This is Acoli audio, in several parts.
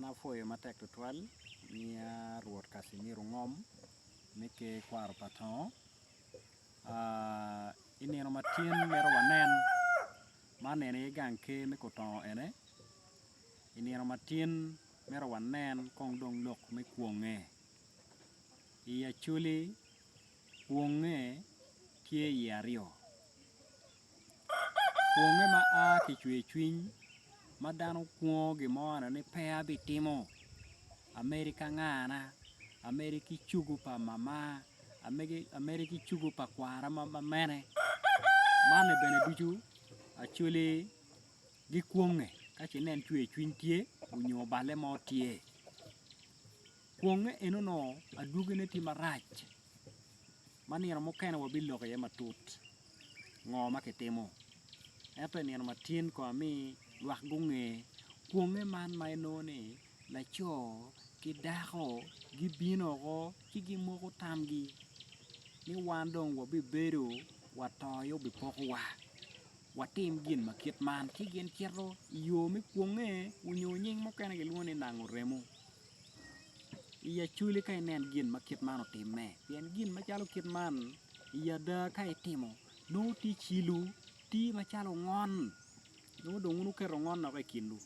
An apwoyo matek tutwal nia Rwot Kacimiru Ngom me ker kwaro pa tongo i nino ma tin mito wanen man eni aye gang ker me kutongo ene i nino ma tin mito wanen kong dong lok me kwonge i Acholi kwonge tye iye aryo. Kwonge ma a ki i cwercwiny ma dano kwongo gin mo ni pe abitimo amedo ki angana amedo ki cogo pa mama amedo ki cogo pa kwara ma mene man-ni bene ducu actually gikwonge ka ce inen cwercwiny tye nyo balle mo tye. Kwonge eno-nu adwogine tye marac ma nino mukene wabiloko iye matut ngo ma kitimo ento i nino matin kong ami lwak gunge kwonge man ma inongo ni laco ki dako gibino woko ci gimoko tamgi ni wan dong wabibedo wa to aye obipokowa watim gin ma kit man ci gin cito i yo me kwonge nyo nying mukene gilwongo ni nango remo. I Acholi ka inen gin ma kit man otimme pien gin macalo kit man i ada ka itimo nongo tye cilo tye macalo ongon nongo dong wun wuketo ongon woko i kinwu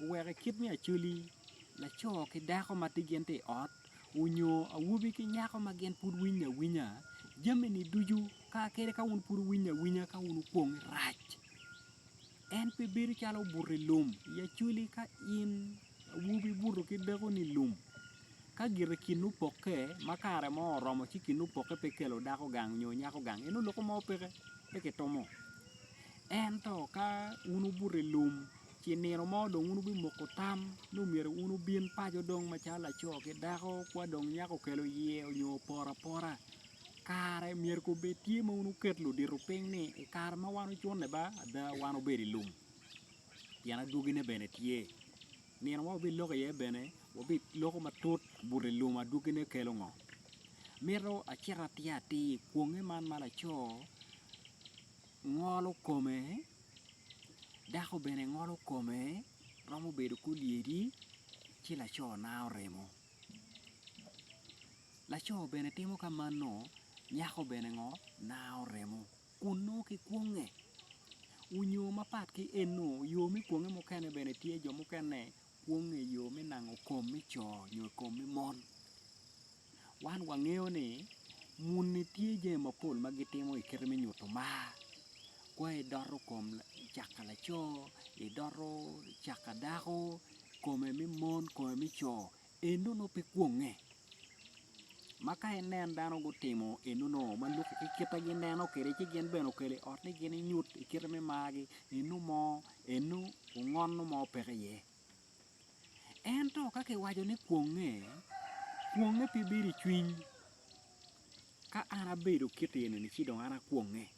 oweko i kit me Acholi laco ki dako ma gin tye i ot onyo awobi ki nyako ma gin pud winyo awinya jami-ni ducu kadi ka wun pud wuwinyo awinya ka wun wukwonge rac. En pe bedo calo obuto i lum i acholi ka in awobi ibuto ki dakoni i lum ka gire kin opokke ma kare mo oromo ci kin opokke pe kelo dako gang nyo nyako gang eno loko mo peke pe kitumo ento ka wun wubuto i lum ci nino mo dong wun wubimoko tam ni myero wun wubin paco dong macalo laco ki dako kwa dong nyako okelo iye nyo oporo apora. Kare myero obed tye ma wun wuket ludito piny ni i kare ma wan ocune ba ada wan obedo i lum pien adwogine bene tye nino ma wabiloko iye bene wabiloko matut buto i lum adwogine kelo ngo mito acit atir atir i kwonge man ma laco ngolo kome dako bene ngolo kome romo bedo ki olyedi ci laco nango remo. Laco bene timo ka mano, nyako bene ngo? Nango remo kun nongo ki kwonge. Onyo mapat ki eno, yo me kwonge mukene bene tye jo mukene kwonge i yo me nango kom me co nyo kom me mon. Wan wangeyo ni muni tye jami mapol ma gitimo i kite me nyuto mar. Kwa idoto kom caka laco, idoto caka dako, kome me mon, kome me co. Eno nongo pe kwonge ma ka inen dano gutimo eno nongo ma lubbe ki kite gineno kwede ci gin bene okelo i ot ni gin enyut i kite me margi eno mo eno ongono mo peke iye ento ka kiwaco ni kwonge, kwonge pe bedo i cwiny ka an abedo kit eni ci dong an akwonge.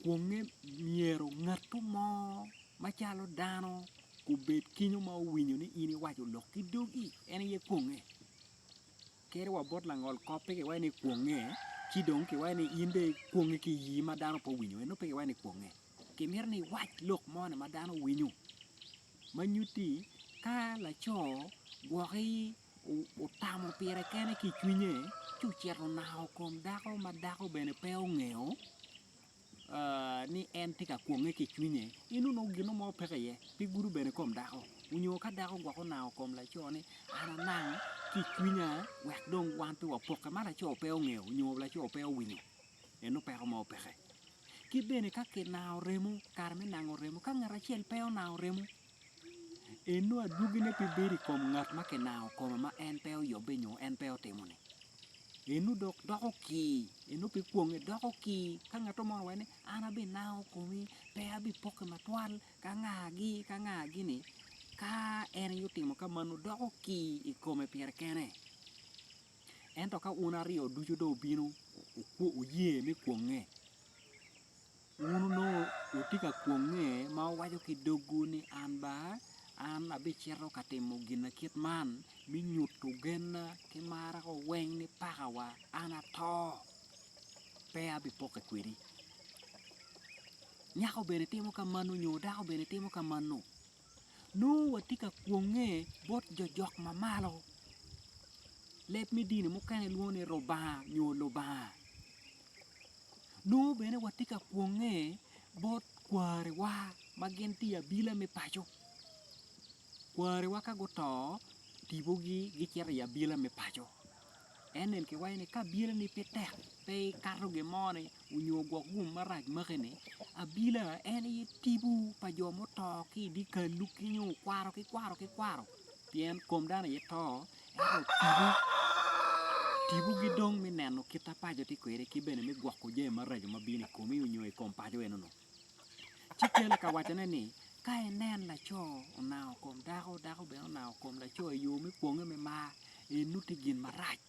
Kwonge myero ngatto mo macalo dano obed kenyo ma owinyo ni in iwaco lok ki dogi en aye kwonge. Kadi wa bot langol kop pe kiwaco ni kwonge ci dong kiwaco ni in dong ikwonge ki iyi ma dano pe owinyo ento pe kiwaco ni kwonge. Kimito ni iwac lok moni ma dano winyo ma nyutti ka laco gwoki otamo pire kene ki i cwinye ci ocito onako kom dako ma dako bene pe ongeyo ni en tye ka kwonge ki i cwinye in onongo gin mo peke iye pe gudo bene kom dako nyo ka dako gwok onako kom laco ni an anang ki i cwinya wek dong wan pe wapoke ma laco pe ongeyo nyo laco pe owinyo eno peko mo peke ki bene ka kinango remo kare me nango remo ka ngat acel pe onango remo Eno adwogine pe bedo i kom ngat ma kinango kome ma en pe oyubbe nyo en pe otimo-ni. Eno dok doko kir, eno pe kwonge doko kir ka ngat mo owaco ni an abinango komi pe abipoki matwal ka ngagi ka ngagi-ni ka en aye otimo ka meno doko kir i kome pire kene. Ento ka wun aryo ducu dong wubino wuye me kwonge. Wun onongo wutye ka kwongnge ma wuwaco ki dogwu ni, 'An ba, an abicito ka timo gin ma kit man me nyuto genna ki marra-gu weng ni pakawa, an ato, pe abipokke kwedi. Nyako bene timo ka mano nyo dako bene timo ka mano. Nongo watye ka kwonge bot jo jok ma malo. Leb me dini mukene lwongo ni Rubanga nyo Lubanga. Nongo bene watye ka kwonge bot kwariwa ma gin tye i abila me paco. Kwariwa ka guto, tipogi gicito i abila me paco. En nen kiwaco ni ka abilani pe tek, pe ikato gin mo ni onyo gwok gum marac maki ni, abila en aye tipo pa jo muto ki i dye kallu kenyo kwaro ki kwaro ki kwaro pien kom dano aye to ento tipo tipogi dong me neno kit ma paco tye kwede ki bene me gwoko jami maraco ma bino i komi onyo i kom paco eno-nu. Ci kelo ka wacone ni ka inen laco onango kom dako, dako bene onango kom laco i yo me kwonge me mar eno tye gin marac.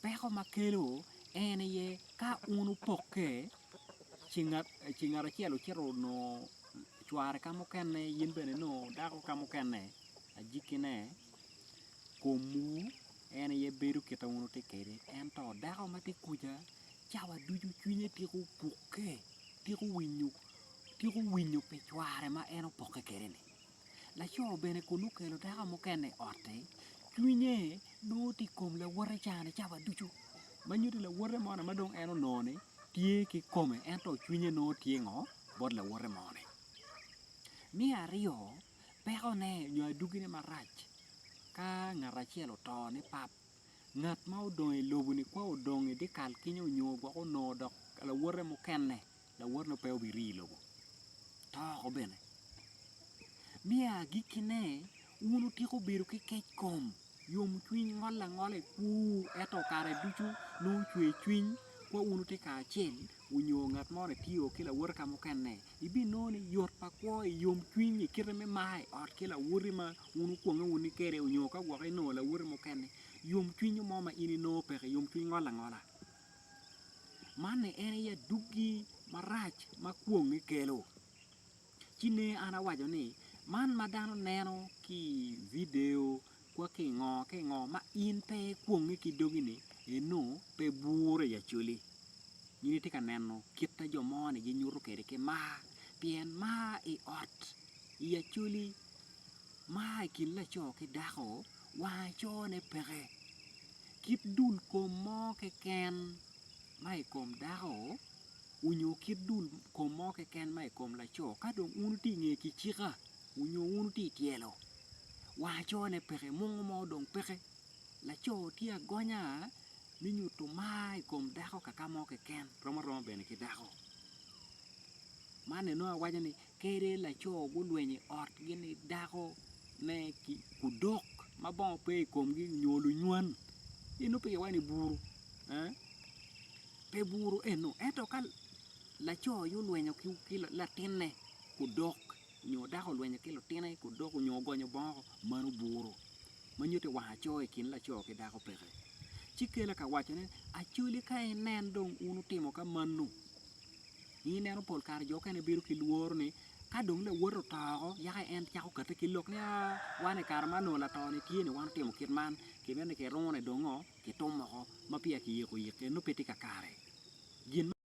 Peko ma kelo en aye ka un wupokke ci ngat acel ocito onongo cware ka mukene in bene inongo dako ka mukene ajikkine komwu en aye bedo kit ma wun wutye kwede ento dako ma tye kuca cawa ducu cwinye tiko pukke tiko winyo tiko winyo pi cware ma en opokke kwede-ni. Laco bene kun okelo dako mukene i otti, cwinye nongo tye i kom lawote cani cawa ducu ma nyuto ni lawote moni ma dong en onongo-ni tye ki kome ento cwinye nongo tye ngo bot lawote moni. Me aryo, pekone nyo adwogine marac ka ngat acel oto ni pap, ngat ma odong i lobo-ni ka odong i dyekal kenyo nyo gwok onongo dok lawote mukene lawote-nu pe obiri i lobo to oko bene. Me agikkine, wun wutiko bedo ki keckom, yomcwiny ngol angola i kwowu, ento kare ducu nongo cwercwiny ka wun wutye kacel nyo ngat mo tye ki lawote ka mukene, ibinongo ni yot pa kwo i yomcwiny i kite me mar i ot ki lawoti ma wun wukwonge wun kwede nyo ka gwok inongo lawoti mukene, yomcwiny mo ma in inongo peke, yomcwiny ngol angola. Man en aye adwogi marac ma kwonge kelo. Ci ne an awaco ni, man ma dano neno ki i vidio wa ki i ngo ki i ngo ma in pe ikwonge ki dogi-ni eno pe buro i acholi. In itye ka neno kit ma jo moni ginyuto kwede ki mar pien mar i ot i acholi mar i kin laco ki dako wang acone peke. Kit dul kom mo keken ma i kom dako onyo kit dul kom mo keken ma i kom laco ka dong wun wutye i nge kicika onyo wun wutye i tyelo war cone peke mungo mo dong peke laco tye agonya me nyuto mar i kom dako kaka mo keken rom aroma bene ki dako man eno awaco ni kadi laco gulwenyo i ot gin ki dako me kudok ma bongo pe i komgi nyo lunywan eno pe kiwaco ni buru. Pe buru eno, ento ka laco aye olwenyo ki latinne kudok nyo dako olwenyo ki lutine kudok nyo ogonyo bongo woko, meno buru ma nyutti wang aco i kin laco ki dako peke. Ci kela ka waco ni acholi ka inen dong wun wutimo ka mano, in ineno pol kare jo okene bedo ki lworo ni ka dong lawote oto woko yaka en cako kati ki lok ni aa wan i kare ma onongo lato-ni tye ni wan otimo kit man kimito ni kirune dong ngo? Kitum woko ma peya kiyiko yik eno pe tye kakare. Gin ma.